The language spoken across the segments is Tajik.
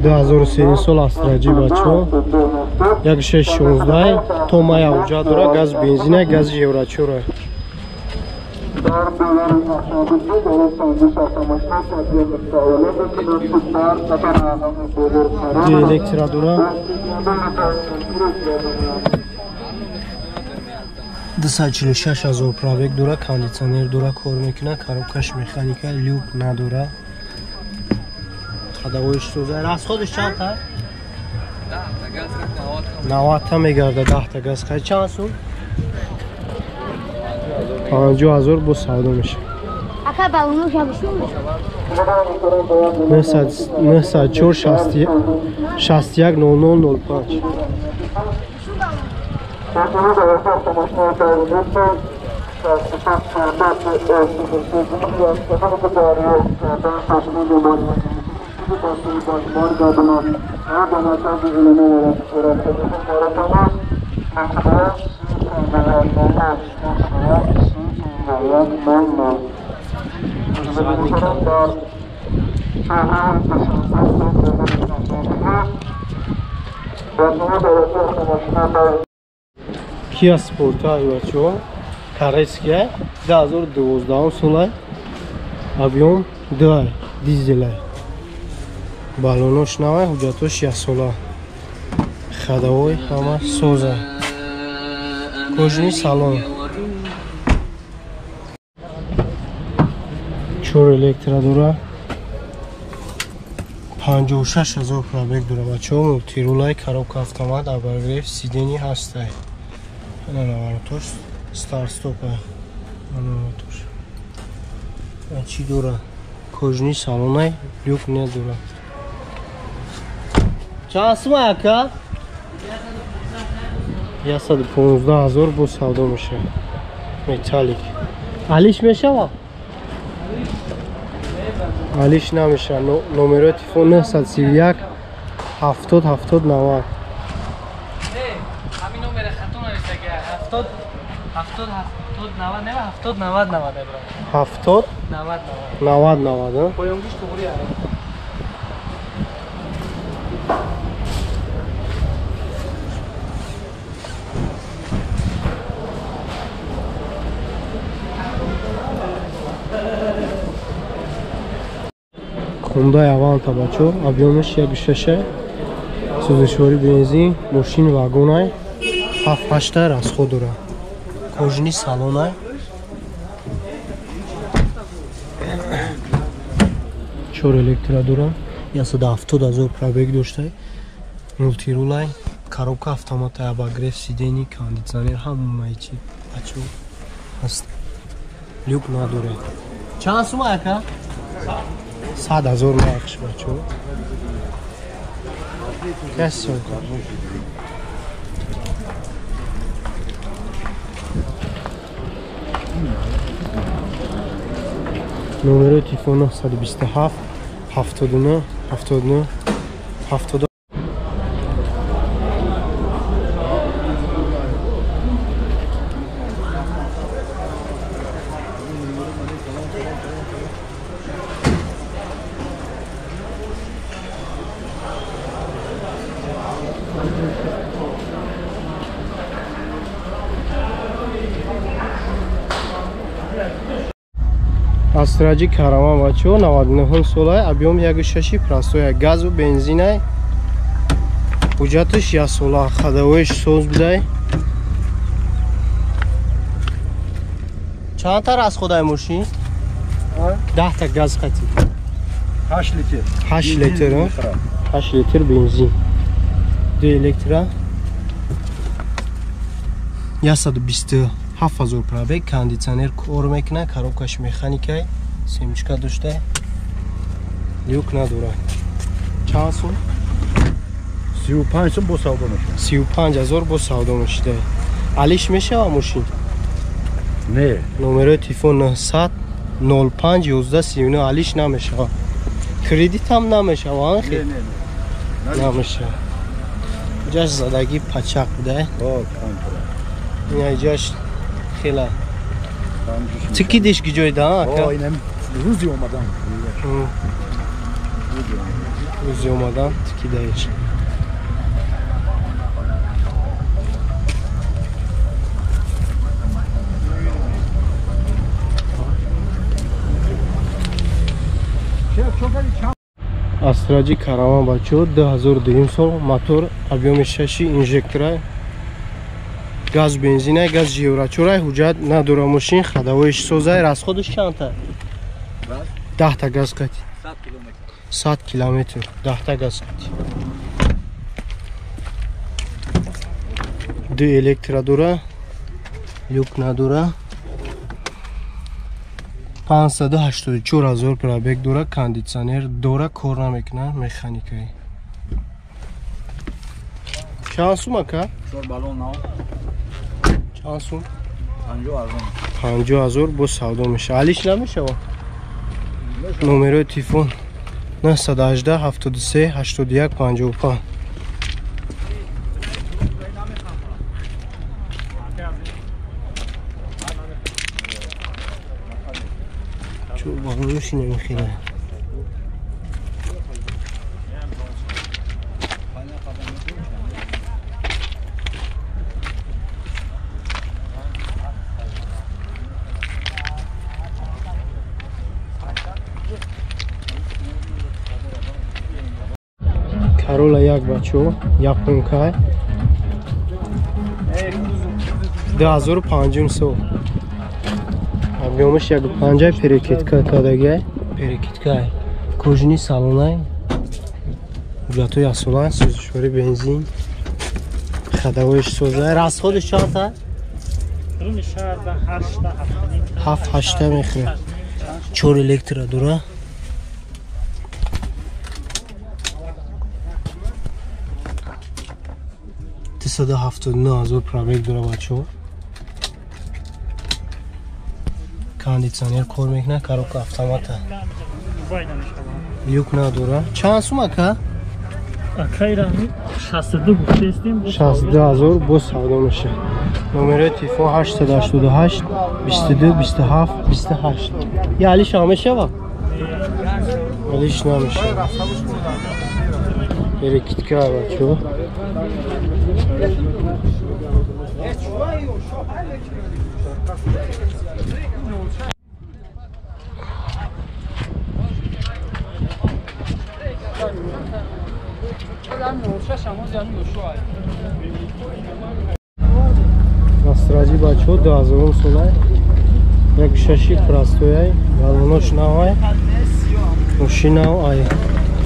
2003 сол Астраҷи бачо. 1616 то мая уҷа дора, газ бензина, гази еврочора. Электро дора. 246 ҳазор пробег дора, кондитсионер дора, кор мекунад, коробкаш механика, люк надора. Ходовоиш соза. Расходиш чанд та? 90 та мегарда, 10 та газ хай. Чанд сум? 50 ҳазор бо савдо мешавад. Ака балону шабшу. 904 61 00 05. Kia Sportage бачо, корейская, 2012 сола, объем 2, дизель. Балонош навай, ҳуҷҷатош 1 сола. Ходовой ҳама соза. Кожаный салон. 4 электро дора. 56 ҳазор пробег дора бачо, мултирулай, коробка автомат, обогрев сиденье ҳастай. Наворотош старт-стопа. Наворотош. Чӣ дора? Кожаный салонай, люк надора. Чанд сум ака? 115 ҳазор бо савдо мешавад. Металлик. Алиш мешавад? Алиш намешавад. Номерои телефон 931 70 70 90. Ҳамин номера хато навиштага. 70 70 70 90 не, 70 90 90 брат. 70 90 90. 90 90. Поёнгиш туғри ара. Хондай Аванта бачо, объемаш 1.6, сӯзишворӣ бензин, мошин вагонай, 7-8 та расход дора. Кожаный салонай. 4 электро дора, 170 ҳазор пробег доштай, мултирулай, коробка автомат, обогрев сидений, кондитсионер, ҳамаи чи бачо ҳаст. Люк надорад. Чанд сум ака? 100 ҳазор нархш бачо. Касо. Номерои телефон 927 79 79 70. Астраҷи Караван бачо, 99 солай, объем 1.6, простой, газу бензинай. Ҳуҷҷаташ 1 сола, ходовоиш соз будай. Чанд та расходай мошин? 10 та газ хати. 8 литр. 8 литр, 8 литр бензин. 2 электро. 127 ҳазор пробег, кондитсионер кор мекунад, коробкаш механикай, семечка дошта, люк надорад. Чанд сум? 35 сум бо савдо мешавад. 35 ҳазор бо савдо мешуда. Алиш мешавад мошин? Не. Номерои телефон 900 05 11 39 алиш намешавад. Кредит ҳам намешавад, Не, не, не. Намешавад. Ҷаш задагӣ пачақ буда. О, контра. Ина ҷаш хела. Чӣ кидиш гиҷойда, ака? О, инам рӯзи омадан. Рӯзи омадан кидаеш. Астраҷи караван бачаҳо 2002 сол, мотор объёми 6 инжектора, газ бензина, газ еврочорай, ҳуҷҷат надора мошин, ходовоиш созай, расходаш чандта? 10 та газ қати. 100 километр, 10 та газ қати. Ду электро дора, люк надора. 584 ҳазор пробег дора, кондитсионер дора, кор намекунад, механикаи. Чанд сум ака? 4 баллон нав. Чанд сум? 50 ҳазор. 50 ҳазор бо савдо мешавад. Алиш намешавад? Номерои телефон 918 73 81 55. Чор баллонаши намехӯрад. Карола як бачо, японка. 2005 сол. Объёмаш 1.5, перекидка кардагай, перекидка. Кожини салонай. Ҳуҷҷатҳои асолан, сӯзишворӣ бензин. Ходовоиш созай. Расходаш чандта? 7-8 мехӯрад. 4 электро дора. 379 ҳазор пробег дора бачаҳо. Кондитсионер кор мекунад, коробка автомата. Люк надора. Чанд сум ака? 62 гуфтестем. 62 ҳазор боз савдо мешавад. Номерои телефон 888 22 27 28. Я алиш ҳам мешавад? Алиш намешавад. Перекидка бачаҳо. Астраҷи бачаҳо 2000 солай, 1.6 простояй, баллонош навай, мошинав ай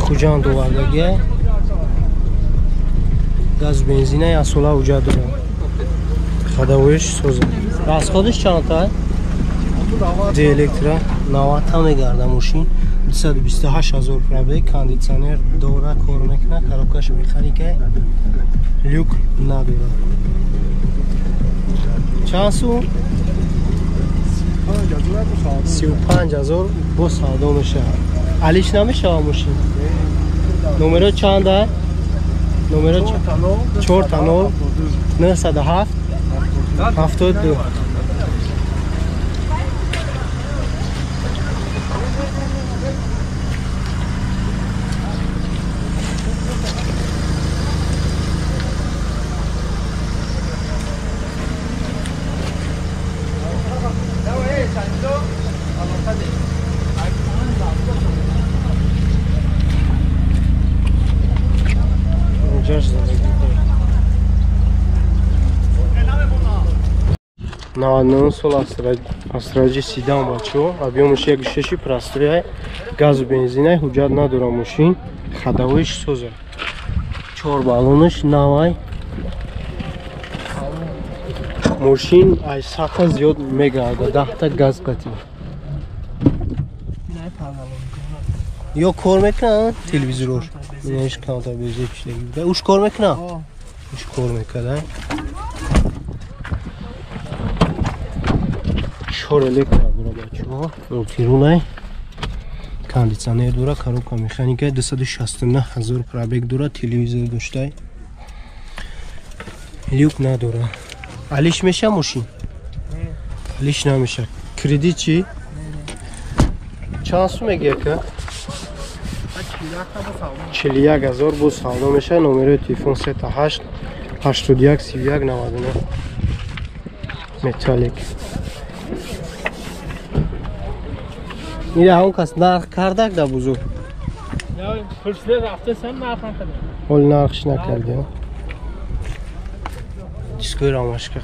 Хуҷанд овардагиай, газ бензинай асола ҳуҷҷат дорад, ходовоиш соза. Расходаш чандта? Ду электро 90 та мегарда мошин, 228 ҳазор пробег, кондитсионер дора, кор мекунад, коробкаш механикай, люк надорад. Чанд сум? 35 ҳазор боз савдо мешавад. Алиш намешавад мошин? Номеро чанда? Номеро 4 0 907 72. 99 сол астраҷи седан бачаҳо, объёмаш 1.6 простояй, газу бензинай, ҳуҷҷат надора мошин, ходовоиш соза. 4 баллонаш навай. Мошин ай сахта зиёд мегарда, 10 та газ қатӣ. Ё кор мекунад телевизорш? Инаш камтар безеб шидаги буда. Уш кор мекунад? Уш кор мекунад. 4 электро дора бачаҳо, мултирулай, кондитсионер дора, коробка механика, 269 ҳазор пробег дора, телевизор доштай, люк надора. Алиш меша мошин? Алиш намеша. Кредит чӣ? Чанд сум мегӣ ака? 41 ҳазор боз савдо мешавад. Номерои телефон 38 81 31 99. Металлик. Ира он кас нарх кардак да бузург. Ҳол нархш накарди. Дискои ромашка.